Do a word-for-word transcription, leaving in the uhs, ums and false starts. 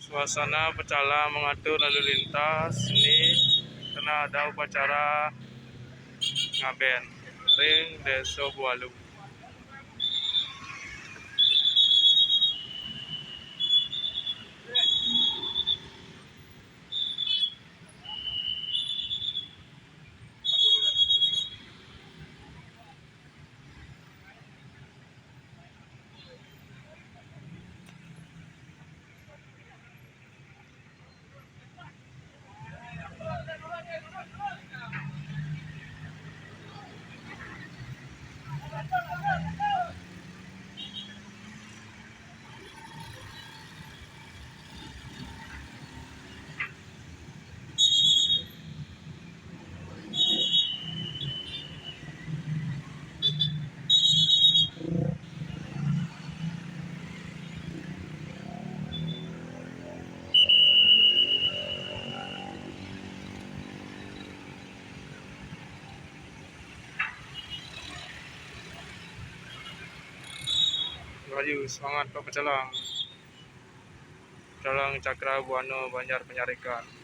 Suasana pecalang mengatur lalu lintas ni karena ada upacara ngaben ring Desa Bualu. Rahayu, semangat Pak Pecalang. Pecalang Cakra Buana Banjar Penyarikan.